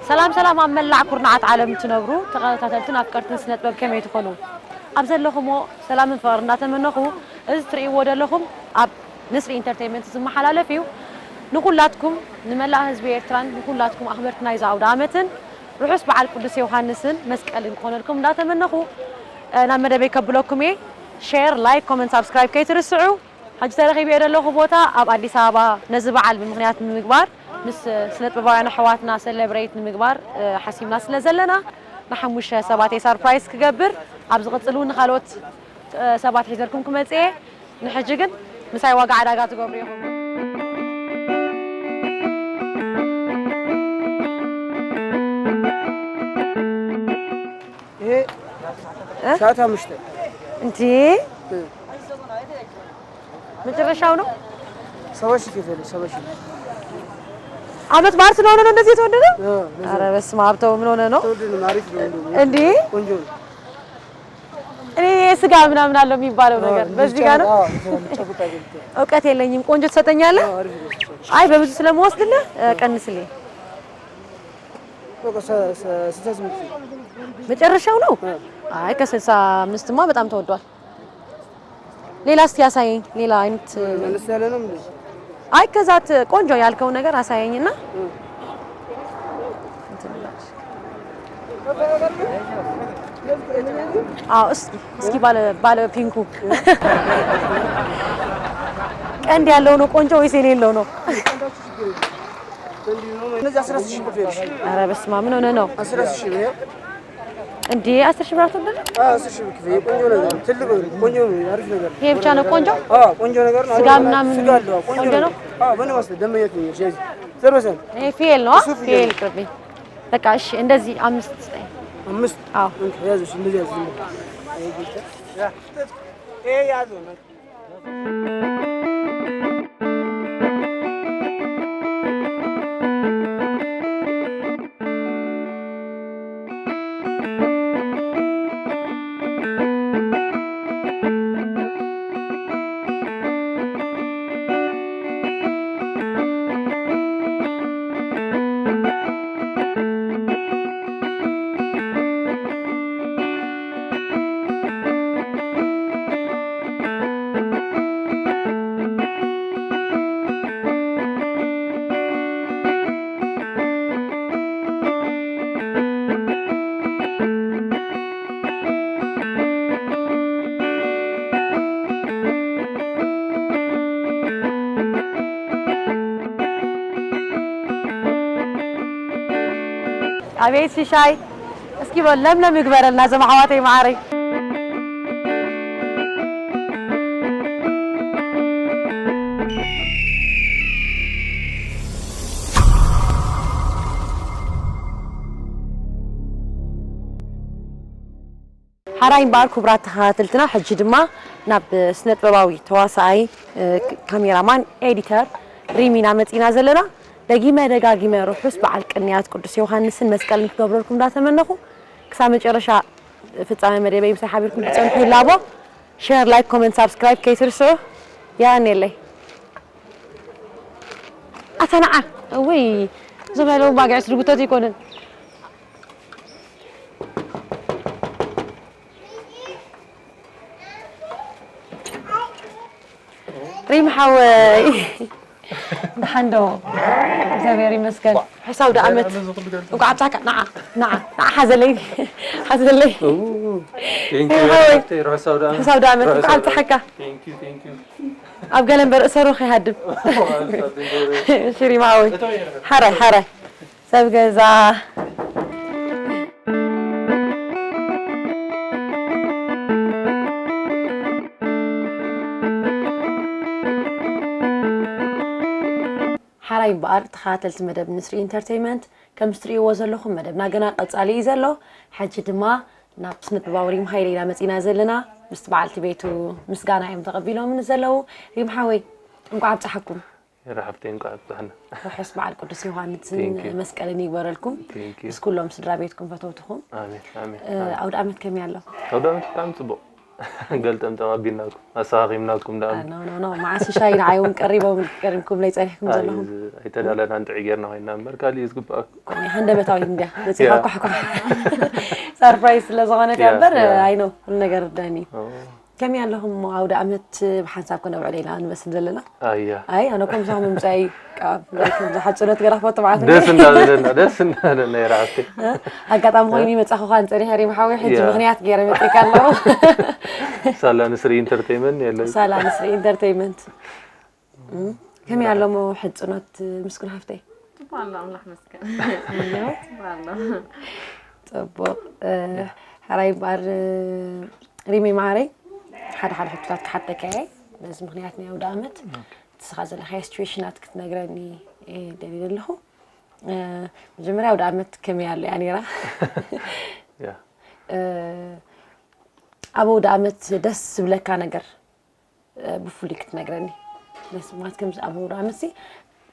ሰላም ሰላም፣ ኣብ መላእ ኩርናዓት ዓለም እትነብሩ ተኸታተልትን ኣፍቀርትን ስነ ጥበብ ከመይ ትኾኑ? ኣብ ዘለኹሞ ሰላምን ፍቕርን እንዳተመነኹ፣ እዚ ትርእይዎ ዘለኹም ኣብ ንስሪ ኢንተርቴይንመንት ዝመሓላለፍ እዩ። ንኹላትኩም፣ ንመላእ ህዝቢ ኤርትራን ንኹላትኩም ኣኽበርቲ ናይዚ ኣውደ ዓመትን ርሑስ በዓል ቅዱስ ዮሃንስን መስቀልን ክኾነልኩም እንዳተመነኹ፣ እ፣ ናብ መደበይ ከብለኩም እየ። ሼር፣ ላይክ፣ ኮመንት፣ ሳብስክራይብ ከይትርስዑ። ሕጂ ተረኺበዮ ዘለኹ ቦታ ኣብ ኣዲስ ኣበባ ነዚ በዓል ብምኽንያት ንምግባር፣ ምስ ስነ ጥበባውያን ኣሕዋትና ሰለብሬት ንምግባር፣ እ፣ ሓሲብና ስለ ዘለና፣ ንሓሙሽተ ሰባት እየ ሰርፕራይዝ ክገብር። ኣብ ዝቕጽል እውን ንኻልኦት፣ እ፣ ሰባት ሒዘልኩም ክመጽእ እየ። ንሕጂ ግን ምሳይ ዋጋ ዕዳጋ ትገብሩ ኢኹም። ይሄ ሰዓት አምስት እንዴ፣ መጨረሻው ነው። ሰባ ሺህ ከፈለ ሰባ ሺህ አመት በዓል ስለሆነ ነው እንደዚህ የተወደደው። ኧረ በስመ አብ፣ ተው፣ ምን ሆነ ነው ተወደደ። አሪፍ ነው እንደው እንዴ? ቆንጆ ነው። እኔ ስጋ ምናምን አለው የሚባለው ነገር በዚህ ጋር ነው። እውቀት የለኝም። ቆንጆ ትሰጠኛለህ? አሪፍ ነው። አይ በብዙ ስለምወስድልህ፣ እ፣ ቀንስልኝ። በቃ ስልሳ ስምንት ሺህ መጨረሻው ነው። አይ ከስልሳ አምስት ማ በጣም ተወዷል። ሌላ እስቲ ያሳየኝ። ሌላ አይነት መለስ ያለ ነው እንዴ? አይ ከዛት ቆንጆ ያልከው ነገር አሳየኝና አዎ እስኪ እስኪ ባለ ባለ ፒንኩ ቀንድ ያለው ነው ቆንጆ ወይስ የሌለው ነው? እነዚህ አስራ ሺህ ብር ይኸውልሽ። ኧረ በስመ አብ ምን ሆነ ነው አስራ ሺህ ብር ይኸው። እንዴ አስር ሺህ ብር አትወደድም? አዎ፣ አስር ሺህ ብር ክፈይ። ቆንጆ ነገር ትልቅ ነው። ቆንጆ ነው። አሪፍ ነገር ይሄ ብቻ ነው ቆንጆ? አዎ፣ ቆንጆ ነገር ነው። ስጋ ምናምን ስጋ አለው። ቆንጆ ቆንጆ ነው። ነው? አዎ፣ ምን ወስደ ደመኛት ነው። እሺ፣ ይሄ ፊየል ነው? እሱ ፊየል ፊየል ነው። ይቅርብኝ። በቃ እሺ፣ እንደዚህ አምስት ስጠኝ። አምስት አዎ ያዙ። እሺ፣ እንደዚህ ያዙ። ይሄ ያዙ። አቤት ሽሻይ እስኪ በል ለምለም ይግበረልና ዘም ኣሕዋተይ መዓረይ። ሓራይ እምበኣር ክቡራት ተኸታተልትና፣ ሕጂ ድማ ናብ ስነ ጥበባዊ ተዋሳኣይ፣ ካሜራማን፣ ኤዲተር ሪም ኢና መፂና ዘለና። ደጊመ ደጋጊመ ርሑስ በዓል ቅንያት ቅዱስ ዮሃንስን መስቀልን ክገብረልኩም እንዳተመነኹ፣ ክሳብ መጨረሻ ፍጻመ መደበይ ምሳይ ሓቢርኩም ክትጸንሑ ይላቦ። ሸር፣ ላይክ፣ ኮመንት፣ ሳብስክራይብ ከይትርስዑ። የቐንየለይ። ኣታ ንዓ፣ እውይ፣ እዞም ናይ ሎሚ ባግዕስ ዝጉተቱ ኣይኮኑን። ሪም ሓወይ፣ ደሓን ዶ? እግዚኣብሔር ይመስገን። ርሑስ ኣውደ ዓመት። እንኳዕ ኣብጻሓካ። ንዓ፣ ንዓ፣ ንዓ፣ ሓዘለይ፣ ሓዘለይ። ሪም ሓወይ፣ ርሑስ ኣውደ ዓመት። ርሑስ ኣውደ ዓመት። እንኳዕ ኣብጻሓካ። ኣብ ገለ እምበር እሰሩ ከይሃድም። እሺ፣ ሪም ሓወይ። ሓራይ፣ ሓራይ። ሰብ ገዛ። ሓራይ እምበኣር ተኸታተልቲ መደብ ንስሪ ኢንተርተይመንት፣ ከም እትርእይዎ ዘለኹም መደብና ገና ቀጻሊ እዩ ዘሎ። ሕጂ ድማ ናብ ስነ ጥበባዊ ሪም ሃይለ ኢና መጺና ዘለና። ምስቲ በዓልቲ ቤቱ ምስጋና እዮም ተቐቢሎምኒ ዘለዉ። ሪም ሓወይ፣ እንቋዕ ኣብጽሓኩም። የረ ሓፍተይ እንቋዕ ኣብጽሓና። ርሑስ በዓል ቅዱስ ዮሃንስን Thank you. መስቀልን ይግበረልኩም። Thank you. ምስ ኩሎም ስድራ ቤትኩም ፈተውትኹም። ኣሜን ኣሜን። እ፣ ኣውደ ዓመት ከመይ ኣሎ? ኣውደ ዓመት ብጣዕሚ ጽቡቕ። ገልጠምጠም ኣቢልናኩም ኣሰኻኺምናኩም ደኣ። ኖ ኖ ኖ መዓስ ሻይ ንዓይ እውን ቀሪቦም ቀሪምኩም ለይ ጸኒሕኩም ዘለኹም። ኣይተዳለናን ጥዒ ጌርና ኮይና እምበር ካልእ እዩ ዝግባኣኩም። ሃንደበታዊ እንድያ መፂኻ ኳሕኳሕ ሰርፕራይዝ ስለ ዝኾነት እያ እምበር። ኣይ ኖ ኩሉ ነገር ርዳኒ። ከመይ ኣለኹም? ኣውደ ኣመት ብሓንሳብ ከነብዕሎ ኢና ንመስል ዘለና። ኣያ ኣይ ኣነ ከም ምሳኹም ምምፃይ ዝሓፅነት ገላ ክፈቱ ማለት እዩ። ደስ እንዳበለና ደስ እንዳበለና ይረኣስቲ። ኣጋጣሚ ኮይኑ ይመፃኹ ኳን ፀኒሐ ሪም ሓዊ ሕጂ ምክንያት ገይረ መፅእካ ኣለኹ። ሳላ ንስሪ ኢንተርቴይመንት የለ። ሳላ ንስሪ ኢንተርቴይመንት። ከመይ ኣለሞ ሕፅኖት ምስኩን ሃፍተይ? ጽቡቅ ኣሎ ኣምላኽ መስገን። ጽቡቅ ኣሎ። ጽቡቅ። ሕራይ እምበኣር ሪመይ መዓረይ ሓደ ሓደ ሕቶታት ክሓተካ እየ። በዚ ምክንያት ናይ ኣውደ ኣመት ንስኻ ዘለኻዮ ሲትዌሽናት ክትነግረኒ እየ ደልየ ዘለኹ። መጀመርያ ኣውደ ኣመት ከመይ ኣሎ እያ ነይራ? ኣብ ኣውደ ኣመት ደስ ዝብለካ ነገር ብፍሉይ ክትነግረኒ ደስ ማለት ከምዚ ኣብ ኣውደ ኣመት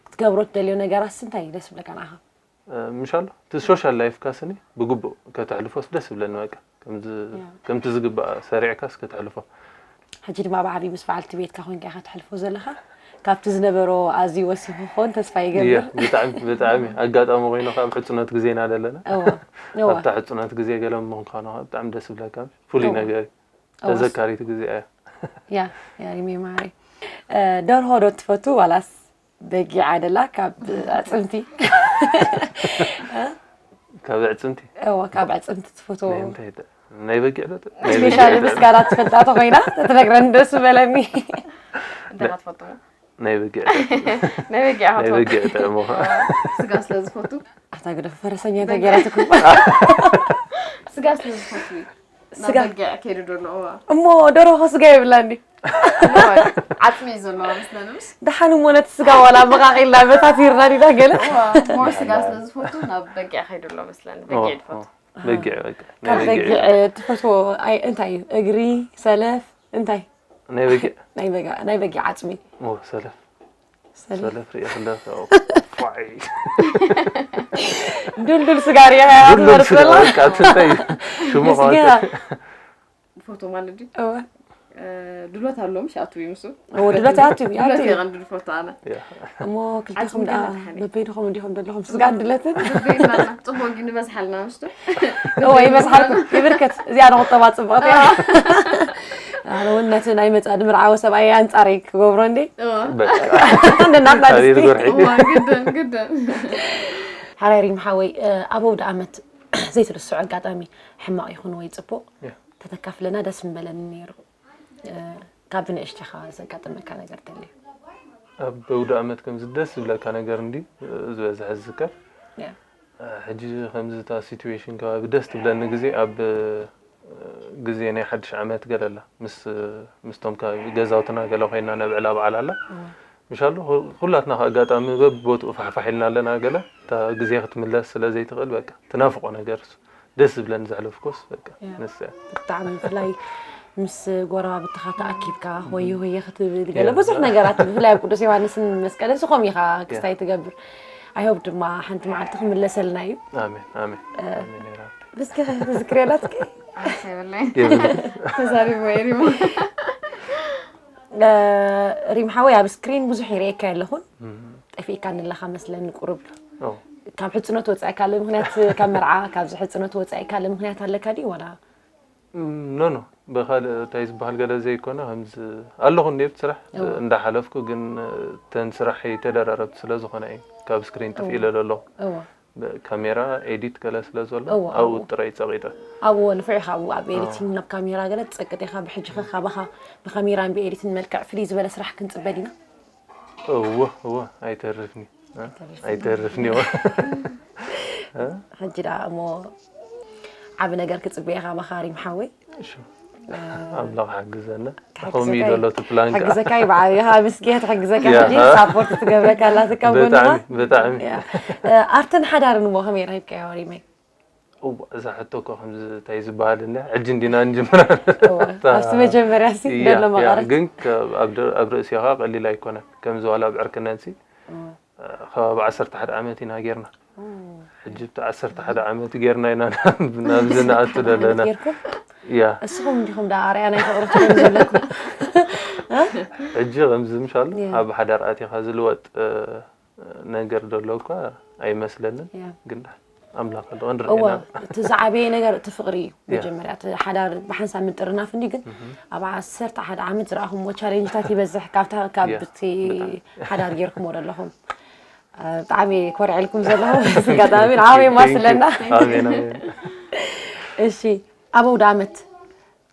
ክትገብሮ ትደልዮ ነገራት እንታይ ደስ ዝብለካ ንዓኻ? ምሻሎ እቲ ሶሻል ላይፍካ ስኒ ብግቡእ ከተሕልፎስ ደስ ዝብለኒ በቃ ከምቲ ዝግባእ ሰሪዕካስ ከተሕልፎ። ሕጂ ድማ ብዓብዪ ምስ በዓልቲ ቤትካ ኮንካ ኢኻ ተሕልፎ ዘለኻ። ካብቲ ዝነበሮ ኣዝዩ ወሲኹ ክኸውን ተስፋ ይገብር። ብጣዕሚ ብጣዕሚ ኣጋጣሚ ኮይኑ ካብ ሕፅኖት ግዜና ዘለና ኣብታ ሕፅኖት ግዜ ገለ ምዃኑ ብጣዕሚ ደስ ዝብለካ ፍሉይ ነገር እዩ። ተዘካሪት ግዜ እያ። ያ ያ ሪሜ ማሪ ደርሆ ዶ ትፈቱ ዋላስ በጊዕ ኣደላ ካብ ኣፅምቲ ካብ ኣዕፅምቲ እዋ ካብ ኣዕፅምቲ ትፈትዎ ናይ በጊዕ ዶ ስፔሻሊ ምስጋና ትፈልጣ ተኮይና ተትነግረኒ ደስ በለኒ። እንታይ ትፈትዎ? ናይ በጊዕ ናይ በጊዕ ናይ በጊዕ ጥዕሙ ስጋ ስለ ዝፈቱ ኣታ ግደፍ ፈረሰኛ እንታይ ገይራትኩም? ስጋ ስለ ዝፈቱ እዩ። ስጋ በጊዕ ከይዱ ዘሎ እዋ እሞ ደርሆ ስጋ የብላ እንዲ ዓፅሚ እዩ ዘለዋ መስለኒ ምስ ደሓን እሞ ነቲ ስጋ ዋላ መቃቂልና በታቲርና ዲና ገለ ሞር ስጋ ስለ ዝፈቱ ናብ በጊዕ ከይዱ ኣሎ መስለኒ በጊዕ ዝፈቱ በጊዕ በቃ ናይ ካብ በጊዕ በጊዕ ትፈትዎ ኣይ- እንታይ እዩ እግሪ ሰለፍ እንታይ ናይ በጊዕ ናይ በጋ- ናይ በጊዕ ዓፅሚ ኦ ሰለፍ ሰለፍ ሰለፍ ሪኤ ክለፍ ያው ፋይ ዱልዱል ስጋ ሪኣ ዱልዱል ስጋ በቃ ትንታይ ሽሙ ስጋ ቃወት ፎቶ ማለት ድዩ እወ ድሎት ኣሎ ምሽ ኣቱ ይምሱ እወ ድሎት ኣቱ እዩ ኣቱ ድሎት እዩ ይቐንድ ፎቶ ኣነ እሞ ክልተኹም ዓፅሚ ደኣ ገና ድሓን እዩ። በበይንኹም እንዲኹም ዘለኹም ስጋ ድለትን በይና ፅቡቅ ግን ይበዝሓልና ምሽቱ እወ ይበዝሓልኩም ይብርከት እዚኣ ንቁጠባ ፅቡቅ እያ ኣነ እውን ነቲ ናይ መፃ ድምርዓወ ሰብኣይ ኣንፃረይ ክገብሮ እንዲ በቃ እንደናትና ታሪክ ድስቲ ጎርሒ እዋ ግድን ግድን ሓራይ ሪም ሓወይ ኣብ ኣውደ ኣመት ዘይትርስዖ ኣጋጣሚ ሕማቕ ይኹን ወይ ፅቡቕ ያ። ተተካፍለና ደስ ምበለኒ ነይሩ ካብ ብንእሽተኻ ዘጋጠመካ ነገር ተልዩ ኣብ ኣውደ ኣመት ከምዚ ደስ ዝብለካ ነገር እንዲ ዝበዝሐ ዝዝከር ያ። ሕጂ ከምዚ እታ ሲትዌሽን ከባቢ ደስ ትብለኒ ግዜ ኣብ ግዜ ናይ ሓድሽ ዓመት ገለ ኣላ ምስ ምስቶም ከባቢ ገዛውትና ገለ ኮይና ነብዕላ በዓል ኣላ ምሻሉ ኩላትና ከ ኣጋጣሚ በብቦትኡ ፋሕፋሕ ኢልና ኣለና ገለ እታ ግዜ ክትምለስ ስለ ዘይትኽእል በቃ ትናፍቆ ነገር እሱ ደስ ዝብለኒ ዘሕለፍኮስ በቃ ንሳ እያ። ብጣዕሚ ብፍላይ ምስ ጎረባብትኻ ተኣኪብካ ሆየ ሆየ ክትብል ገለ ብዙሕ ነገራት ብፍላይ ኣብ ቅዱስ ዮሃንስን መስቀልን ስኾም ኢኻ ክስታይ ትገብር I hope ድማ ሓንቲ መዓልቲ ክምለሰልና እዩ ኣሜን ኣሜን ኣሜን ያ ረቢ። እስከ ትዝክርያ ኣላትኪ ኣሰብለይ ተዛሪቡ ወይ ሪሞ ሪም ሓወይ ኣብ ስክሪን ብዙሕ ይርእየካ ኣለኹን ጠፊእካ ንለኻ መስለኒ ቁሩብ ኦ ካብ ሕፅኖት ወፃኢ ካልእ ምክንያት ካብ መርዓ ካብዚ ሕፅኖት ወፃኢ ካልእ ምክንያት ኣለካ ድዩ ዋላ ኖ ኖ ብካልእ እንታይ ዝበሃል ገለ ዘይኮነ ከምዚ ኣለኹ እንዴ ብቲ ስራሕ እወ። እንዳሓለፍኩ ግን እተን ስራሕ ተደራረብቲ ስለ ዝኾነ እዩ ካብ ስክሪን ጥፍ ኢለ ዘለኹ እወ ካሜራ ኤዲት ገለ ስለ ዘሎ እወ፣ ኣብኡ ኣብኡ። ጥራይ ፀቂጠ ኣብዎ ንፉዕ ኢኻ ኣብኡ ኣብ ኤዲቲንግ ናብ ካሜራ ገለ ትፀቅጥ ኢኻ ብሕጂ ከ ካባኻ ብካሜራን ብኤዲትን መልክዕ ፍልይ ዝበለ ስራሕ ክንፅበ ዲና እወ እወ ኣይተርፍኒ ኣይተርፍኒ እወ ሕጂ ደኣ እሞ ዓቢ ነገር ክፅበየ ካባኻ ሪም ሓወይ ኣምላኽ ሓግዘና ከምኡ እዩ ዘሎ እቲ ፕላን ከዓ ሕግዘካ እዩ ብዓብኻ ምስኪያ ትሕግዘካ ያ። ሕጂ ሳፖርት ትገብረካ ኣላትካ ጎንኻ ብጣዕሚ ብጣዕሚ ኣርትን ሓዳርን እሞ ከመይ ረኺብካዮ ሪመይ እዋ እዛ ሕቶ እኮ ከምዚ እንታይ ዝበሃል እኒኣ ሕጂ እንዲና ንጅምራ ኣብቲ መጀመርያ ሲ ደሎ መቐረት ግን ኣብ ርእሲኻ ቀሊል ኣይኮነን ከምዚ ዋላ ኣብ ዕርክነንሲ ከባቢ ዓሰርተ ሓደ ዓመት ኢና ጌርና ሕጂ እቲ ዓሰርተ ሓደ ዓመት ጌርና ኢና ናብዚ ንኣቱ ዘለና ያ እስኹም እንዲኹም ደኣ ኣርኣያ ናይ ፍቕሪ ትኾኑ ዘለኩም። ሕጂ ከምዚ ምሻሉ ያ። ኣብ ሓዳር ኣቲኻ ዝልወጥ እ፣ ነገር ዘሎ እኳ ኣይመስለንን። ያ። ግን ኣምላኽ ኣሎ እወ ክንርኤና። እቲ ዝዓበየ ነገር እቲ ፍቕሪ እዩ ያ። መጀመርያ እቲ ሓዳር ብሓንሳብ ምጥርናፍ እንዲ ግን ኣብ ዓሰርተ ሓደ ዓመት ዝረኣኹምዎ ቻሌንጅታት ይበዝሕ ካብታ ካብ ያ፣ ብቲ ብጣዕሚ። ሓዳር ጌርኩምዎ ዘለኹም። አ፣ ብጣዕሚ ኮርዐልኩም ዘለኹም ኣጋጣሚ ንዓበይ ማስለና። ኣሜን ኣሜን። እሺ ኣብ ኣውደ ዓመት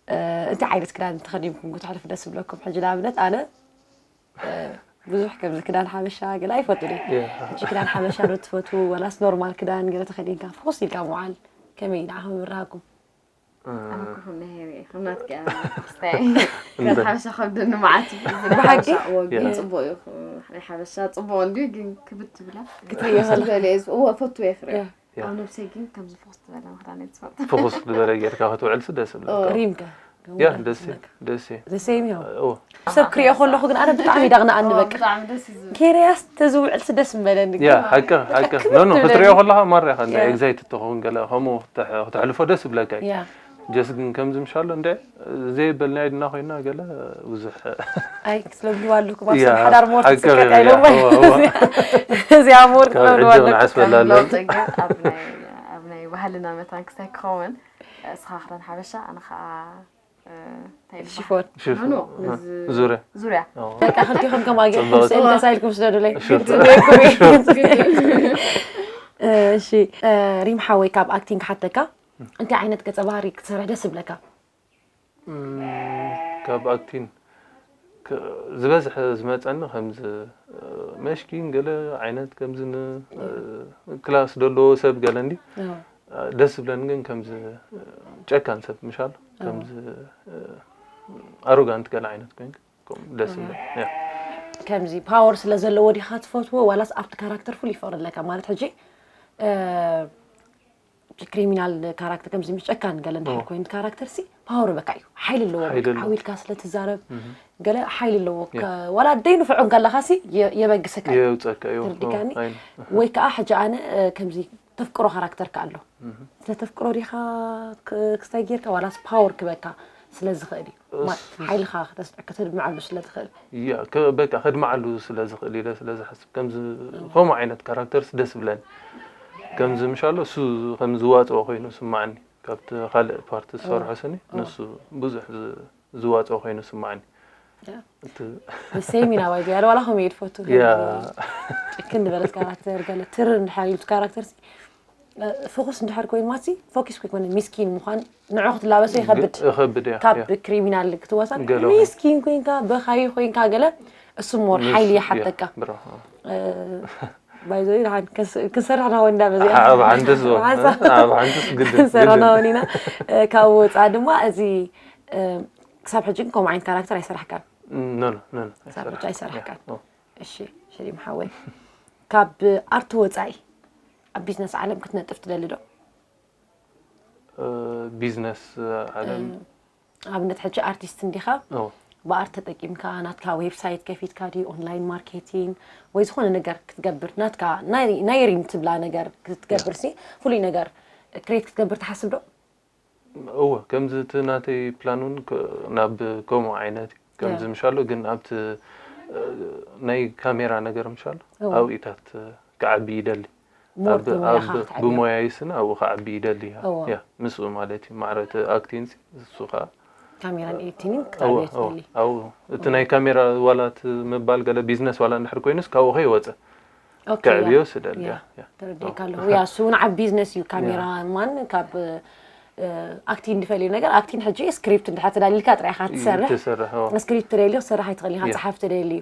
እ፣ እንታይ ዓይነት ክዳን ተኸዲንኩም ክትሕልፉ ደስ ይብለኩም? ሕጂ ንኣብነት ኣነ እ፣ ብዙሕ ከምዚ ክዳን ሓበሻ ገለ ኣይፈቱን እየ። ያ። ሕጂ ክዳን ሓበሻ ዶ ትፈትዉ ወላስ ኖርማል ክዳን ገለ ተኸዲንካ ፍኹስ ኢልካ ምውዓል ከመይ ንዓኹም ይብርሃኩም? ኣነ እኮ ከም ናይ ሃይረ እየ፣ ከም ናትኪ እየ፣ ኣነ ተኽስታይ እየ። ክዳን ሓበሻ ከብደኒ መዓት እዩ። ብሓቂ? ሓበሻ እወ፣ ግን ያ። ጽቡቕ እዩ። ናይ ሓበሻ ጽቡቕ እንድዩ፣ ግን ክብድ ትብላ። ክትርእዮ ከለኻ? ዝበለ እየ፣ እወ፣ ፈቱ እየ ክርእዮ። ያ። ያ። ኣብ ነብሰይ ግን ከምዚ ፍኹስ ዝበለ ክዳን እየ ዝፈቱ። ፍኹስ ዝበለ ጌርካ ክትውዕልሲ ደስ ይብለካ። ኦ። ሪምከ ያ ደስ እዩ፣ ደስ እዩ። ዘሰይም እዮም እዎ ሰብ ክሪኦ ከለኹ ግን ኣነ ብጣዕሚ ዳቕና ኣንበቅ ብጣዕሚ ደስ እዩ ዝብል። ኬርያስ ተዝውዕልሲ ደስ ምበለኒ ያ ሓቅኻ ሓቅኻ ክብድ ኖ ኖ ትብለኒ። ክትሪኦ ከለኻ ማርያኻ እንደ ያ። ኤግዛይትድ ትኸውን ገለ ከምኡ ክትሕ- ክትሕልፎ ደስ ይብለካ እዩ። ያ ጀስት ግን ከምዚ ምሻሎ እንደ ዘይበልናዮ ድና ኮይና ገለ ብዙሕ ኣይክ ስለብልዋ ኣለኩም ኣብ ያ፣ ሰብ ሓዳር ሞር ሓቂ ትስቀጥ ያ፣ ኣይሎም እዎ፣ እዎ። እዚኣ ሞር ካብ ሕጂ ክብልዋ ኣለኩም ንዓስበላ ኣሎ። ለውጢ ግን ኣብ ናይ ኣብ ናይ ባህልና መታን ክሳይ ክኸውን እስኻ ክዳን ሓበሻ ኣነ ከዓ እ፣ እንታይ ይበሃል? ሽፎን ሽፍ- ኖ፣ ኖ፣ እ፣ እዚ ዙርያ። ዙርያ እዎ። በቃ ክልቲኹም ከም ኣጊ ጽብቕቲ። ስእሊ ተሳኢልኩም ስደዱለይ ሽፍ- ግዲ ዘይኩም እዩ። እሺ እ፣ ሪም ሓወይ ካብ ኣክቲንግ ሓተካ እንታይ ዓይነት ገጸ ባህሪ ክትሰርሕ ደስ ይብለካ? እም፣ ካብ ኣክቲን ክ- ዝበዝሐ ዝመፀኒ ከምዚ እ፣ መሽኪን ገለ ዓይነት ከምዚ ን- እ፣ ክላስ ዘለዎ ሰብ ገለ እንዲ እዎ። እ፣ ደስ ዝብለኒ ግን ከምዚ እ፣ ጨካን ሰብ ምሻል ከምዚ እ፣ ኣሮጋንት ገለ ዓይነት ኮይንክ ከምኡ ደስ ዝብለኒ ያ። ከምዚ ፓወር ስለ ዘለዎ ዲኻ ትፈትዎ ዋላስ ኣብቲ ካራክተር ፍሉይ ፍቕሪ ኣለካ ማለት ሕጂ እ፣ ክሪሚናል ካራክተር ከምዚ ምስ ጨካን ገለ እንድሕር እዎ። ኮይኑ ካራክተር ሲ ፓወር በቃ እዩ ሓይሊ ኣለዎ ሓይሊ በቃ ኣለዎ። ዓው ኢልካ ስለ ትዛረብ እህ። ገለ ሓይሊ ኣለዎ ያ። ከ- ዋላ ደይ ንፍዑን ከለኻ ሲ የ- የበግሰካ እዩ የውፀካ እዩ ተርዲካኒ ኣይነ ወይ ከዓ ሕጂ ኣነ እ፣ ከምዚ ተፍቅሮ ካራክተር ከ ኣሎ ስለ ተፍቅሮ ዲኻ ክ- ክስታይ ጌርካ ዋላስ ፓወር ክበካ ስለ ዝኽእል እዩ ማ- ሓይልኻ ከተስዕ ከተድምዐሉ ስለ ትኽእል ያ ከ- በቃ ከድምዓሉ ስለ ዝኽእል ኢለ ስለ ዝሓስብ ከምዚ ከምኡ ዓይነት ካራክተርስ ደስ ብለኒ ከምዚ ምሻሎ እሱ ከም ዝዋፅኦ ኮይኑ ስማዓኒ ካብቲ ካልእ ፓርቲ ዝሰርሖ ስኒ ንሱ ብዙሕ ዝ- ዝዋፅኦ ኮይኑ ስማዓኒ ያ። እቲ ንሰይ ሚና ባይ ያለ ዋላ ከምኡ እየ ትፈቱ ያ ጭክን ዝበለት ካራክተር ገለ ትር እንድሓር ኢሉ ካራክተር ሲ ፎኩስ እንድሓር ኮይኑ ማሲ ፎኪስ ኮይኮነ ሚስኪን ምዃን ንዑ ክትላበሶ ይኸብድ ይኸብድ እያ ካብ ያ። ክሪሚናል ክትወሳድ ገለ ሚስኪን ኮይንካ በኻይ ኮይንካ ገለ እሱ ሞር ሓይሊ ይሓተካ ብራቮ ባይዞ ይድሓን ክንሰርሕ ናወንዳ በዚ ኣብ ሓንትስ ዞን ኣብ ሓንትስ ግድን ክንሰርሕ ግድን። ናወን ኢና ካብኡ ወፃ ድማ እዚ ክሳብ ሕጂ ግን ከምኡ ዓይነት ካራክተር ኣይሰራሕካን ኖ ኖ ኖ ክሳብ ሕጂ ኣይሰራሕካን እሺ ሽሪም ሓወይ ካብ ኣርቲ ወፃኢ ኣብ ቢዝነስ ዓለም ክትነጥፍ ትደሊ ዶ ቢዝነስ ዓለም ኣብነት ሕጂ ኣርቲስት እንዲኻ ኦ፣ ብኣርት ተጠቂምካ ናትካ ዌብሳይት ከፊትካ ድዩ ኦንላይን ማርኬቲንግ ወይ ዝኾነ ነገር ክትገብር ናትካ ናይ ናይ ሪም ትብላ ነገር ክትገብር ሲ ፍሉይ ነገር ክሬት ክትገብር ትሓስብ ዶ እወ ከምዚ እቲ ናተይ ፕላን እውን ከ- ናብ ከምኡ ዓይነት እዩ። ከምዚ ያ። ምሻሎ ግን ኣብቲ እ፣ ናይ ካሜራ ነገር ምሻሎ እወ። ኣብኢታት ክዓቢ ይደሊ ሞር ኣብ- ብሞያኻ ኣብ- ክትዓቢ። ብሞያይ ስነ ኣብኡ ክዓቢ ይደሊ እያ። እወ። ያ ምስኡ ማለት እዩ ማዕረ እቲ ኣክቲንግ እሱ ከዓ ካሜራን ኤዲቲንግ እወ ክትዓቢ እወ ትደሊ ኣብኡ እቲ ናይ ካሜራ ዋላት ምባል ገለ ቢዝነስ ዋላ እንድሕር ኮይኑስ ካብኡ ከይወፀ ኦኬ፣ ክዕብዮ ያ። ስደል ያ። ያ ያ። ተረዲእካ ኣለኹ ያ እሱ እውን ዓብ ቢዝነስ እዩ ካሜራ ማን ካብ ኣክቲንግ ዝፈልዩ ነገር ኣክቲንግ ሕጂ ስክሪፕት እንድሕር ተዳሊልካ ጥራይ ኢኻ ትሰርሕ ትሰርሕ እወ። ስክሪፕት ተደልዩ ክትሰርሕ ኣይትኽእል ኢኻ ያ። ፀሓፍ ተደልዩ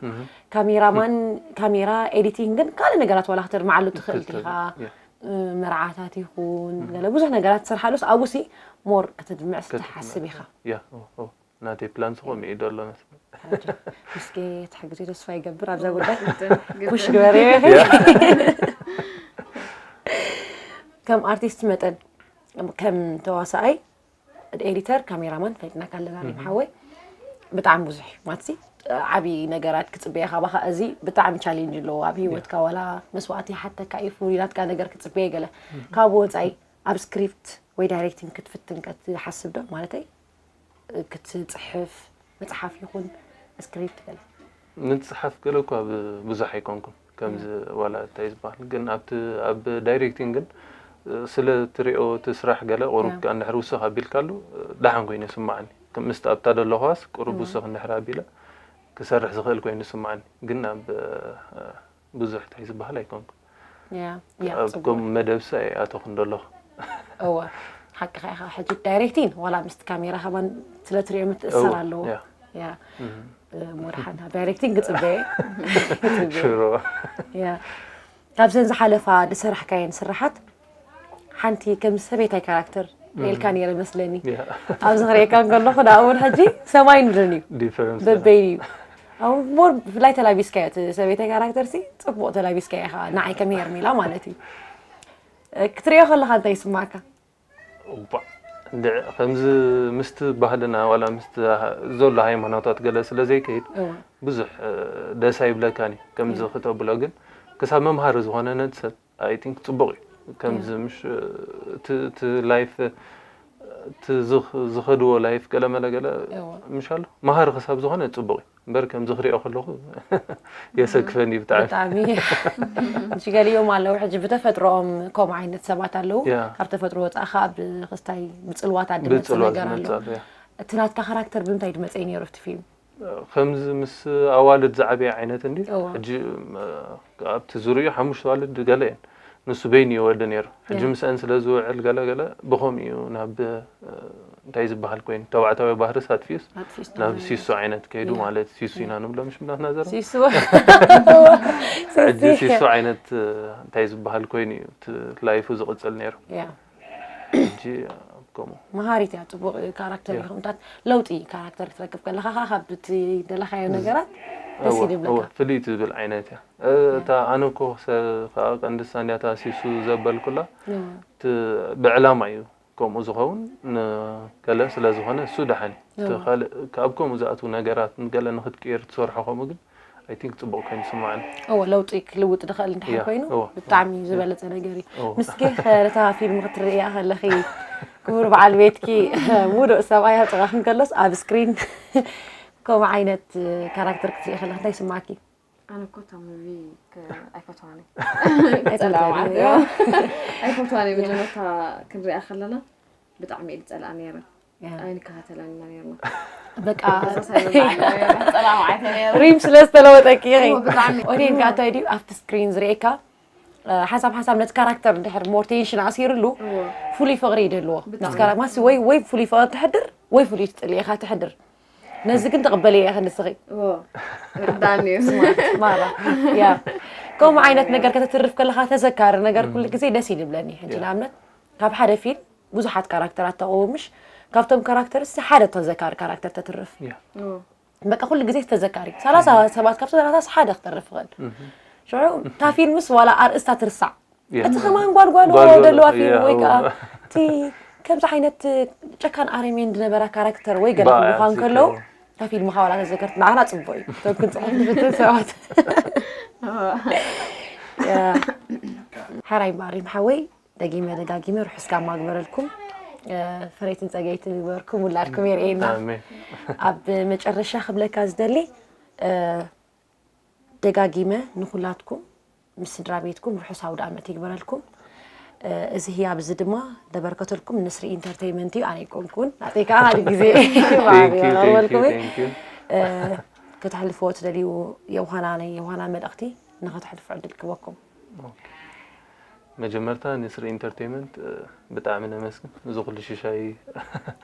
ካሜራማን ካሜራ ኤዲቲንግ ግን ካልእ ነገራት ዋላ ክተድምዓሉ ትኽእል ትኽእል፣ ኢኻ ያ። መርዓታት ይኹን ገለ ብዙሕ ነገራት ትሰርሓሉስ ኣብኡ ሲ ሞር ከተድምዕስ ትሓስብ ኢኻ ያ እወ፣ እወ። ናተይ ፕላን ዝኾም እዩ ደሎ መስለኝ። ምስኪ ትሕግዙ ተስፋ ይገብር ኣብዛ ጉዳይ ግጥም፣ ግጥም። ፑሽ ግበሪ ከም ኣርቲስት መጠን ከም ተዋሳኣይ ኤዲተር ካሜራማን ፈሊጥናካ ኣለና ሪም ሓወይ ብጣዕሚ ብዙሕ እዩ ማለትሲ ዓብዪ ነገራት ክፅበየ ካባኻ እዚ ብጣዕሚ ቻሌንጅ ኣለዎ ኣብ ሂወትካ ዋላ መስዋእቲ ይሓተካ እዩ ፍሉይ ናትካ ነገር ክፅበየ ገለ ካብኡ ወፃኢ ኣብ ስክሪፕት ወይ ዳይሬክቲንግ ክትፍትን ከ ትሓስብ ዶ ማለተይ ክትጽሕፍ፣ መጽሓፍ ይኹን ስክሪፕት ገለ? ምጽሓፍ ገለ እኳ ብ- ብዙሕ ኣይኮንኩን ከምዚ ዋላ እንታይ ዝበሃል፣ ግን ኣብቲ ኣብ ዳይሬክቲንግ ግን ስለ ትሪኦ እቲ ስራሕ ገለ ቁሩብ ያ። ከኣ እንድሕር ውስኽ ኣቢልካሉ ደሓን ኮይኑ ይስማዓኒ። ከም ምስቲ ኣብታ ዘለኹዋስ ቁሩብ ውስኽ እንድሕር ኣቢለ ክሰርሕ ዝኽእል ኮይኑ ይስማዓኒ። ግን ኣብ ብዙሕ እንታይ ዝበሃል ኣይኮንኩን። ያ ያ ኣብ ጽቡቅ። ከም መደብሲ ኣይኣተኹን ዘለኹ። እወ ሓቅኻ ኢኻ። ሕጂ ዳይሬክቲንግ ዋላ ምስቲ ካሜራ ከማን ስለ ትሪኦ ምትእሰር ኣለዎ። ያ። ያ ሞድሓን ዳይሬክቲንግ ክጽበየ ክጽበየ ሽሮ ያ ካብዘን ዝሓለፋ ዝሰራሕካየን ስራሓት ሓንቲ ከም ሰበይታይ ካራክተር ርእልካ ነይረ መስለኒ። ያ። ኣብዚ ክርእየካ እንከለኹ ንኣ እውን ሕጂ ሰማይ ምድርን እዩ። ዲፈረንስ በበይን እዩ። ኣብ ሞር ብፍላይ ተላቢስካዮ እቲ ሰበይታይ ካራክተር ሲ ጽቡቕ ተላቢስካዮ ኢኻ ንዓይ ከም ሄርሜላ ማለት እዩ። እ፣ ክትርእዮ ከለኻ እንታይ ይስማዕካ? እባ እንድዒ ከምዚ ምስቲ ባህልና ዋላ ምስቲ ዘሎ ሃይማኖታት ገለ ስለ ዘይከይድ እወ ብዙሕ እ፣ ደስ ኣይብለካን እዩ ከምዚ ክተብሎ። ግን ክሳብ መምሃሪ ዝኾነ ነቲ ሰብ ኣይ ቲንክ ጽቡቕ እዩ። ከምዚ ምሽ እቲ እቲ ላይፍ እቲ ዝኽ- ዝኸድዎ ላይፍ ገለ መለ ገለ እወ ምሽ ኣሎ መሃሪ ክሳብ ዝኾነ ጽቡቕ እዩ። እምበር ከምዚ ክሪኦ ከለኹ የሰክፈኒ እዩ ብጣዕሚ። ብጣዕሚ ሕጂ ገሊኦም ኣለዉ ሕጂ ብተፈጥሮኦም ከምኡ ዓይነት ሰባት ኣለዉ። ያ። ካብ ተፈጥሮ ወፃእኻ ብክስታይ ብፅልዋት ኣድመፅ ብፅልዋት ነገር ኣሎ። ዝመፅእ ኣሎ፣ ያ። እቲ ናትካ ካራክተር ብምንታይ ድመፀ እዩ ነይሩ ኣብቲ ፊልም? ከምዚ ምስ ኣዋልድ ዝዓበየ ዓይነት እንዲ እዋ። ሕጂ ም- ኣብቲ ዝርእዩ ሓሙሽተ ኣዋልድ ገለ እየን። ንሱ በይኑ እዩ ወዲ ነይሩ። ሕጂ ያ። ምስአን ስለ ዝውዕል ገለ ገለ ብኸምኡ እዩ ናብ እ፣ እንታይ ዝበሃል ኮይኑ ተባዕታዊ ባህርስ ኣጥፊኡስ ኣጥፊኡስ ናብ ናብ ሲሱ ዓይነት ከይዱ ያ። ማለት ሲሱ ኢና ንብሎ ምሽ ብናትና ዘረባ። ሲሱ ሕጂ ሲሱ ዓይነት እ፣ እንታይ ዝበሃል ኮይኑ እዩ እቲ ላይፉ ዝቕፅል ነይሩ። ያ ሕጂ ከምኡ መሃሪት እያ። ፅቡቅ ካራክተር ያ። ኢኹም ታት ለውጢ ካራክተር ክትረክብ ከለካ ከዓ ካብ እቲ ደለካዮ ነገራት ደስ እወ፣ ይብል እወ፣ ይብለካ። ፍልይቲ ዝብል ዓይነት እያ። እ፣ እታ ኣነ እኮ ሰ- ከዓ ቀንዲ ሳንያታ ሲሱ ዘበልኩላ እወ። እቲ ብዕላማ እዩ ከምኡ ዝኸውን ንገለ ስለ ዝኾነ እሱ ደሓን እዩ። እቲ እወ። ካልእ ካብ ከምኡ ዝኣትዉ ነገራት ንገለ ንክትቅየር ትሰርሖ ከምኡ ግን ኣይ ቲንክ ፅቡቕ ኮይኑ ይስማዓኒ። እወ ለውጢ ክልውጥ ዝኽእል እንድሕር ያ፣ ኮይኑ እወ፣ ብጣዕሚ እወ። ዝበለፀ ነገር እዩ። እወ። ምስኪ ከ ነታ ፊልም ክትርእያ ከለኺ ክቡር በዓል ቤትኪ ሙሉእ ሰብኣይ ኣብ ጥቓኺ እንከሎስ ኣብ ስክሪን ከምኡ ዓይነት ካራክተር ክትርኢ ከለኺ እንታይ ይስማዕኪ? ኣነ እኮ እታ ሙቪ ኣይፈትዋን ኣይትወድያን ጸላማት እያ። ኣይፈትዋን መጀመርታ ክንሪኣ ከለና ብጣዕሚ እየ ዝጸልኣ ነይረ። ኣይንከታተላን ኢና ነርና። በቃ ጸላማት ነይረ። ሪም ስለ ዝተለወጠኪ ኢኺ። እዎ፣ ብጣዕሚ። ኦዲየንስ ከኣ እንታይ ድዩ ኣብቲ ስክሪን ዝርእየካ ሓንሳብ ሓንሳብ ነቲ ካራክተር እንድሕር ሞር ቴንሽን ኣሲርሉ እዎ። ፍሉይ ፍቕሪ ይደልዎ። ብጣዕሚ። ነቲ ካራ- ማሲ ወይ ወይ ፍሉይ ፍቕሪ ተሕድር ወይ ፍሉይ ትጽልኢ ኢኻ ተሕድር። ነዚ ግን ተቐበልዮ ኢኺ ንስኺ። እዎ። ርዳኒ እዩ። ማራ ያ ከምኡ ዓይነት ነገር ከተትርፍ ከለኻ ተዘካሪ ነገር ኩሉ ግዜ ደስ ይልብለኒ። ሕጂ ንኣብነት ካብ ሓደ ፊልም ብዙሓት ካራክተራት ተቐውምሽ ካብቶም ካራክተር ሓደ ተዘካሪ ካራክተር ተትርፍ ያ። እዎ። በቃ ኩሉ ግዜ ተዘካሪ ሰላሳ ሰባት ካብቲ ሰላሳ ሓደ ክተርፍ ይኽእል። ሽዑ እታ ፊልምስ ዋላ ኣርእስታ ትርሳዕ ያ። እቲ ከማን ጓልጓሎ ጓልጓሎ፣ ደለዋ ፊልም ያ፣ ወይ ከዓ እዎ። እቲ ከምዚ ዓይነት ጨካን ኣረሜን ዝነበራ ካራክተር ወይ ገለ ባእ ክብሉኻ ኣዝዩ እንከለዉ ከይዎ። እታ ፊልም ካባላ ተዘከርት ንዓና ፅቡቅ እዩ እቶም ክንፅሕፍ ንፍትን ሰባት ያ። ሓራይ ባሪም ሓወይ ደጊመ ደጋጊመ ርሑስ ጋማ ግበረልኩም። እ፣ ፈረይትን ጸገይትን ይግበርኩም ውላድኩም የርእየና። ኣሜን። ኣብ መጨረሻ ክብለካ ዝደሊ እ፣ ደጋጊመ ንኩላትኩም ምስ ስድራ ቤትኩም ርሑስ ኣውደ ኣመት ይግበረልኩም። እ፣ እዚ ህያብ እዚ ድማ ዘበርከተልኩም ንስሪ ኢንተርቴይመንት እዩ፣ ኣነ ኣይኮንኩን። ናተይ ከዓ ሓደ ግዜ Thank you, thank you, ይቐርበልኩም እዩ። thank you። እ፣ ከተሕልፍዎ ትደልዩ የውሃና ናይ የውሃና መልእኽቲ ንኸተሕልፉ ዕድል ክበኩም። መጀመርታ ንስሪ ኢንተርቴይመንት እ፣ ብጣዕሚ ነመስግን እዚ ኩሉ ሽሻይ ኣይ፣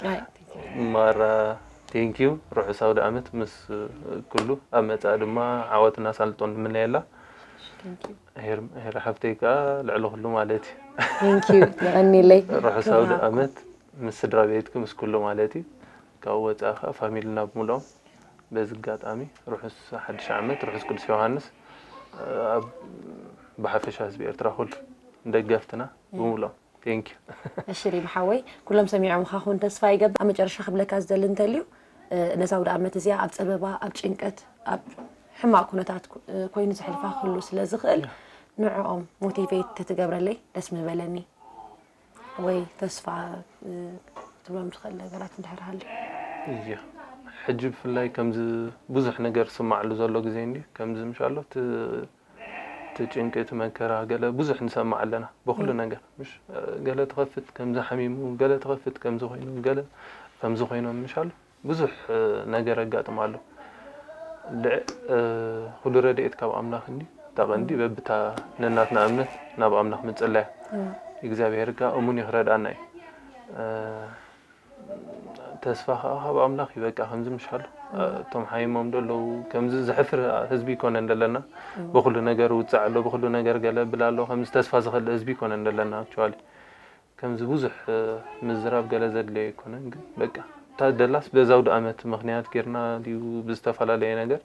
thank you። ማራ ቴንኪዩ። ርሑስ ኣውደ ኣመት ምስ እ፣ ኩሉ ኣብ መጻኢ ድማ ዓወትና ሳልጦን ንምነየላ። Thank you። ሄር ሄር ሓፍተይ ከዓ ልዕሊ ኩሉ ማለት እዩ። Thank you። የቐንየለይ። ርሑስ ኣውደ ኣመት ምስ ስድራ ቤትኪ ምስ ኩሉ ማለት እዩ። ካብኡ ወፃኢ ከዓ ፋሚልና ብምልኦም በዚ ኣጋጣሚ ርሑስ ሓድሽ ዓመት ርሑስ ቅዱስ ዮሃንስ እ፣ ኣብ ብሓፈሻ ህዝቢ ኤርትራ ኩሉ ደገፍትና ብምልኦም ቴንኪዩ። እሺ ሪም ሓወይ ኩሎም ሰሚዖምኻ ክኾን ተስፋ ይገብር። ኣብ መጨረሻ ክብለካ ዝደሊ እንተልዩ እ፣ ነዛ ኣውደ ኣመት እዚኣ ኣብ ፀበባ ኣብ ጭንቀት ኣብ ሕማቕ ኩነታት ኮ- እ፣ ኮይኑ ዘሕልፋ ክህሉ ስለ ዝኽእል ንዕኦም ሞቲቬት ተትገብረለይ ደስ ምበለኒ። ወይ ተስፋ እ፣ ትብሎም ትኽእል ነገራት እንድሕር ሃልዩ። እያ። ሕጂ ብፍላይ ከምዚ ብዙሕ ነገር ዝስማዓሉ ዘሎ ግዜ እንዲ ከምዚ ምሻሎ እቲ እቲ ጭንቂ፣ እቲ መከራ፣ ገለ ብዙሕ ንሰምዕ ኣለና ብኹሉ ነገር። ምሽ ገለ ትኸፍት ከምዚ ሓሚሙ፣ ገለ ትኸፍት ከምዚ ኮይኑ፣ ገለ ከምዚ ኮይኖም ምሻሎ ብዙሕ ነገር ኣጋጥም ኣሎ። ልዕ ኩሉ ረድኤት ካብ ኣምላኽ እንዲ ተቐንዲ በብታ ነናትና እምነት ናብ ኣምላኽ ምጽለያ እግዚኣብሔር ከኣ እሙን እዩ ክረድኣና እዩ። ተስፋ ከኣ ካብ ኣምላኽ እዩ። በቃ ከምዚ ምሽ ኣሎ እቶም ሓይሞም ደለዉ ከምዚ ዘሕፍር ህዝቢ ይኮነን ደለና። ብኩሉ ነገር ውጻዕ ኣሎ፣ ብኩሉ ነገር ገለ ብል ኣሎ። ከምዚ ተስፋ ዝኸልእ ህዝቢ ይኮነን ደለና። ኣክቹዋሊ ከምዚ ብዙሕ ምዝራብ ገለ ዘድለየ ኣይኮነን፣ ግን በቃ እታ ደላስ በዚ ኣውደ ኣመት ምኽንያት ጌርና ድዩ ብዝተፈላለየ ነገር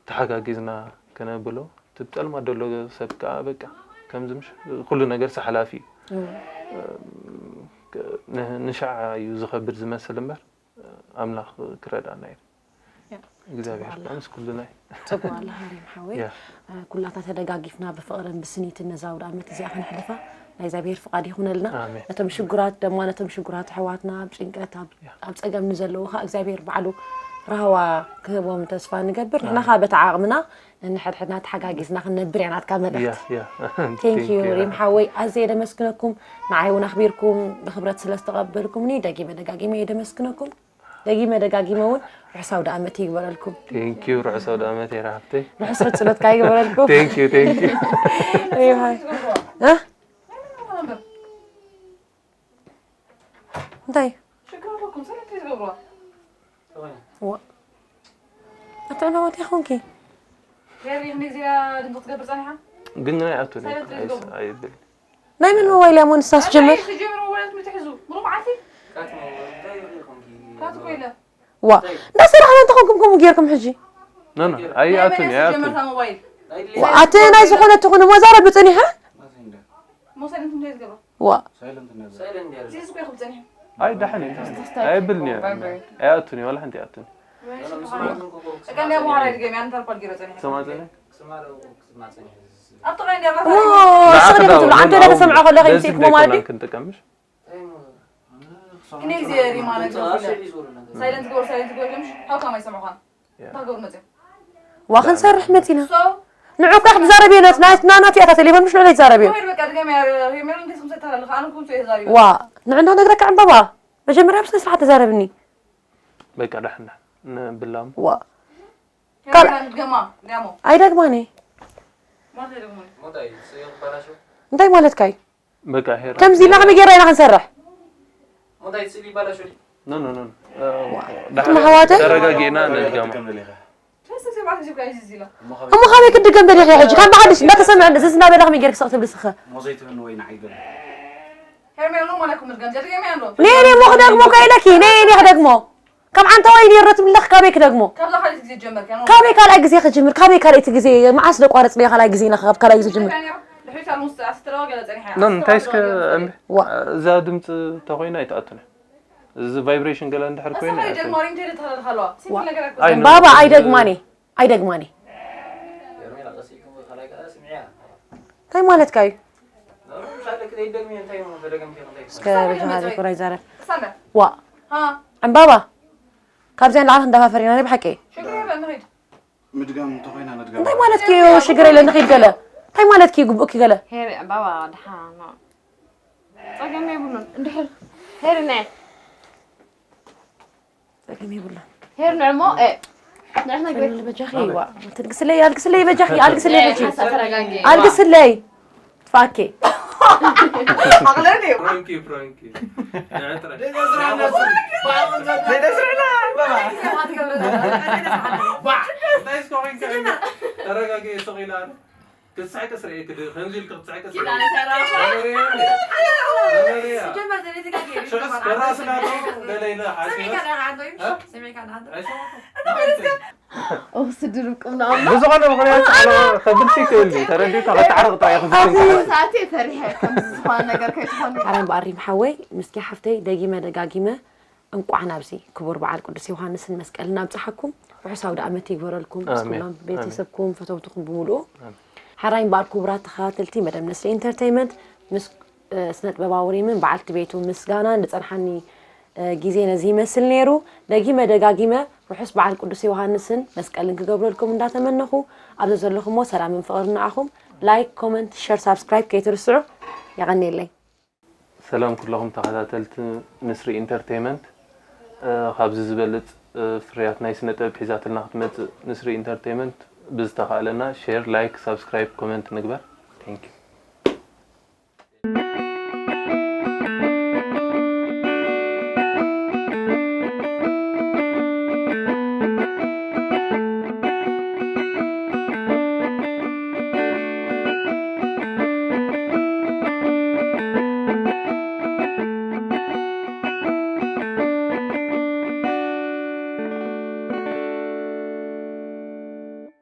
ተሓጋጊዝና ክነብሎ። እቲ ብጸልማት ዘሎ ሰብ ከኣ በቃ ከምዚ ምሽ ኩሉ ነገር ሓላፊ እዩ። ን- ንሻዕ እዩ ዝኸብድ ዝመስል እምበር ኣምላኽ ክረድኣና እዩ። እግዚኣብሔር ምስ ኩልና እዩ። ጽቡቅ ኣላ ሃሪም ሓወይ። ኩላትና ተደጋጊፍና ብፍቕርን ብስኒትን ነዛ ኣውደ ኣመት እዚኣ ከነሕልፋ ናይ እግዚኣብሔር ፍቓድ ይኹነልና። ነቶም ሽጉራት ደማ ነቶም ሽጉራት ኣሕዋትና ኣብ ጭንቀት ኣብ ጸገም ንዘለዉ ኸዓ እግዚኣብሔር ባዕሉ ራህዋ ክህቦም ተስፋ ንገብር። ንሕና ኸዓ በቲ ዓቕምና ነንሕድሕድና ተሓጋጊዝና ክንነብር እያ ናትካ መልእኽቲ። Thank you ሪም ሓወይ፣ ኣዝየ የደመስግነኩም። ንዓይ እውን ኣኽቢርኩም ብኽብረት ስለ ዝተቐበልኩምኒ ደጊመ ደጋጊመ የደመስግነኩም። ደጊመ ደጋጊመ እውን ርሑስ ኣውደ ኣመት ይግበረልኩም። Thank you። ርሑስ ኣውደ ኣመት የራ ሃብተይ። ርሑስ ሕጽኖትካ ይግበረልኩም። Thank you፣ thank you። ሪም ሓወይ። እ? እንታይ? ሽግር ኣለኩም፣ ሰለስተ ዝገብሩዋ። ዋ። ኣትዕናወት ይኹንኪ። ሄሪ፣ ክንደይ ግዜ ድምፂ ክትገብር ጸኒሓ? ግን ናይ ኣቱ ነይ ሰለስተ ዝገብሩ። ኣይብል። ናይ መን ሞባይል እያ እሞ ንሳስ ጀመር? ኣይ፣ ትጀምር ሞባይላት ምትሕዙ። ምሩም ዓቲ? ካት ሞ-፣ እንታይ ይብልኩም? ካት እኮ ኢለ። ዋ። እንዳሰራሕና እንተኾንኩም ከምኡ ጌርኩም ሕጂ? ኖ፣ ኖ፣ ኣይኣቱን፣ ኣይኣቱን። ጀመርታ ሞባይል። ዋ፣ ኣቲ ናይ ዝኾነ ትኹን እሞ ዛረቢ ጸኒሐ? ሞሳይን እንታይ ዝገብሮ? ዋ። ሳይለንት ነበር። ሳይለንት ነበር። እዚ እኮ ይኹን ጸኒሑ። ኣይ፣ ደሓን እዩ። ኣይብልን እየ። ኣይኣቱን እዩ፣ ዋላ ሓንቲ ኣይኣቱን። እካ እንደ መሓራ ይድገም፣ ያን ተርኳል ጌሮ ጸኒሑ። ሰማዕ ጸኒሑ? ክስማዕ ጸኒሑ። ኣብ ጥቓይ እንደ ኦ፣ ማታ ስቕድም ትብሉ፣ ዓንተ እንዳተሰምዖ ከሎ በዚ ከይምሲክሞ ማለት እዩ? ክንጥቀምሽ? ክንደይ ግዜ ሪማ ነግረኩ ኢለ። ሳይለንት ግበር፣ ሳይለንት ግበር ኢሎምሽ፣ ሓውካ ማይ ሰምዑኻ። እንታይ ክገብሩ መፅዮም? ዋ፣ ክንሰርሕ መፂና። So? ንዑ እኳ ክትዛረብ እየ፣ ነት-፣ ናት-፣ ና-፣ ናት እያ እታ ቴሌፎን፣ ምሽ ንዑ ዘይትዛረብ እየ። ወይድ በቃ፣ ድገም ያ-፣ ሄርሜላ፣ እንዴት ክምሰል ተላለኻ? ኣነ እኮ ምሰ እየ ተዛሪበ። ዋ፣ ንዑ እንዳነግረካ ዕምባባ፣ መጀመርያ ብስነ ስርዓት ተዛረብኒ። በቃ፣ ዳሕና ንብላም። ዋ። ሄርሜላ፣ ካልኣይ ንድገማ፣ ድገሞ። ኣይደግማን እየ። ማለት ኣይደግሞን። እንታይ ማለትካ እዩ? በቃ ሄር ከምዚ ኢልና ከመይ ጌርና ኢና ክንሰርሕ? ሞታይ ስእሊ ይባላሽ ወይ? ኖ፣ ኖ፣ ኖ፣ ኖ። ኣቱም ኣሕዋተይ? ተረጋጊእና ንድገማ። እሞ ካበይ ክድገም ደሊኻ ሕጂ? ካብ ብሓድሽ እንዳተሰምዐ ዝዝ እናበለ ከመይ ጌርክ ስቕ ትብል ስኸ? ሞዘይ ትብኒ ወይ ንዓይ ገለ። ሄርሜላ፣ ኖርማል ኣይኮን ምድጋም፣ ዘድገም እያ እንዶ። ነይ፣ ነይ፣ እሞ ክደግሞ እኮ ኢለኪ፣ ነይ፣ ነይ ክደግሞ። ካብ ዓንታ ወይ ኔሮ ትብለኽ፣ ካበይ ክደግሞ? ካብዛ ካልኣይቲ ግዜ ጀመርካ፣ ኖ? ካበይ ካልኣይ ግዜ ክጅምር? ካበይ ካልኣይቲ ግዜ? መዓስ ደቋርጽ ነይ ካልኣይ ግዜ ነኻ፣ ካብ ካልኣይ ግዜ ጅምር። ድሕሪት ኣልሙስ ኣስትረዋ ገለ ጸኒሓ። ኖ፣ እንታይ እስከ እምቢ። ዋ። እዛ ድምፂ ተኮይና ኣይትኣቱን። እዚ ቫይብሬሽን ገለ እንድሕር ኮይና እዛ ኣይኣቱን። ጀማሪ እንታይ ተተላለኻ ኣለዋ? ሲምፕል ነገር ኣይኮነን። ኣይ፣ ኖ፣ ባባ፣ እዚ ኣይደግማኒ። ኣይደግማኒ። ሄርሜላ፣ ቀስ ኢልኩም ካልኣይ ካልኣይ ስምዕያ። እንታይ ማለትካ እዩ? ኖ፣ ኖ፣ ምሳሌ ክትደግሚ እንታይ እዩ? ተደገምቲ እንታይ እዩ? እስከ ብዝሃ ዘይኮነ ይዛረብ። ሳንዳ። ዋ። ሃ። ዕምባባ። ካብዚኣ ንላዕሊ ክንደፋፈር ኢና፣ ናይ ብሓቂ። ሽግር የለን፣ ንኺድ። ምድጋም እንተኾይና ንድገም። እንታይ ማለትኪ እዩ? ሽግር የለን፣ ንኺድ ገለ። እንታይ ማለትኪ እዩ? ግቡእኪ ገለ። ሄሪ፣ ዕምባባ፣ ደሓን፣ ኖ። ጸገም የብሉን። እንድሕር ሄሪ፣ ነይ። ጸገም የብሉን። ሄሪ፣ ንዕሞ፣ እ፣ ንዕና ግበይ። በጃኺ፣ ዋ። ትልግስለይ፣ ኣልግስለይ፣ በጃኺ፣ ኣልግስለይ፣ ሕጂ። ሓንሳብ ተረጋጊ። ኣልግስለይ። ትፋኬ። ኣቕለል እዩ። ፍራንኪ፣ ፍራንኪ። ንዕጥረ። ዘይተስርዕና፣ ባዕ፣ እንታይ እስከ ኮይንካ? ተረጋጊ፣ ስቕ ኢላ ኣለ። ክትስሕቂ ስርኤ ክድ-፣ ከምዚ ኢልክ ክትስሕቂ ስርኤ። ኪዳነ ሰራዊት። መመርያ፣ መመርያ። ሲጀመር ዘቤት ጋር ይሄ ሽዕስ ከራስና ዶ ገለ ኢለ ሓሲበ። ስሚካ ዳ ሓንቶይ? እ? ስሚካ ዳ ሓንቶይ? ኣይሰማዕኩ። ኦ፣ ስድርብ ቁም ነው። ብዝኾነ ምኽንያት ኣነ ከብልሲ ይኽእል እዩ። ተረዲእካ ከተዓርቕ ጥራይ እዩ። ኣብዚ ሰዓት እየ ፈሪሐ፣ ከምዚ ዝኾነ ነገር ከይትኾኒ። ሓራይ በኣሪም ሓወይ፣ ምስኪ ሓፍተይ፣ ደጊመ ደጋጊመ እንቋዕ ናብዚ ክቡር በዓል ቅዱስ ዮሃንስን መስቀልን ኣብጽሓኩም። ርሑስ ኣውደ ኣመት ይግበረልኩም። ምስ ኣሜን። ኩሎም ኣሜን። ቤተሰብኩም፣ ፈተውትኹም ብምሉኡ። ኣሜን። ሓራይ በኣር ክቡራት ተኸታተልቲ መደብ ነስሪ ኢንተርተይመንት፣ ምስ፣ እ፣ ስነ ጥበባዊ ሪምን በዓልቲ ቤቱ ምስጋና ንጸንሓኒ ግዜ ነዚ ይመስል ነይሩ። ደጊመ ደጋጊመ ርሑስ በዓል ቅዱስ ዮሃንስን መስቀልን ክገብረልኩም እንዳተመነኹ፣ ኣብዚ ዘለኹሞ ሰላምን ፍቕርን ንዓኹም። ላይክ፣ ኮመንት፣ ሸር፣ ሳብስክራይብ ከይትርስዑ። የቐንየለይ። ሰላም ኩለኹም ተኸታተልቲ ንስሪ ኢንተርቴይመንት። ካብዚ ዝበልፅ ፍርያት ናይ ስነ ጥበብ ሒዛትልና ክትመፅእ ንስሪ ኢንተርቴይመንት ብዝተኻእለና ሼር፣ ላይክ፣ ሳብስክራይብ፣ ኮመንት ንግበር። Thank you።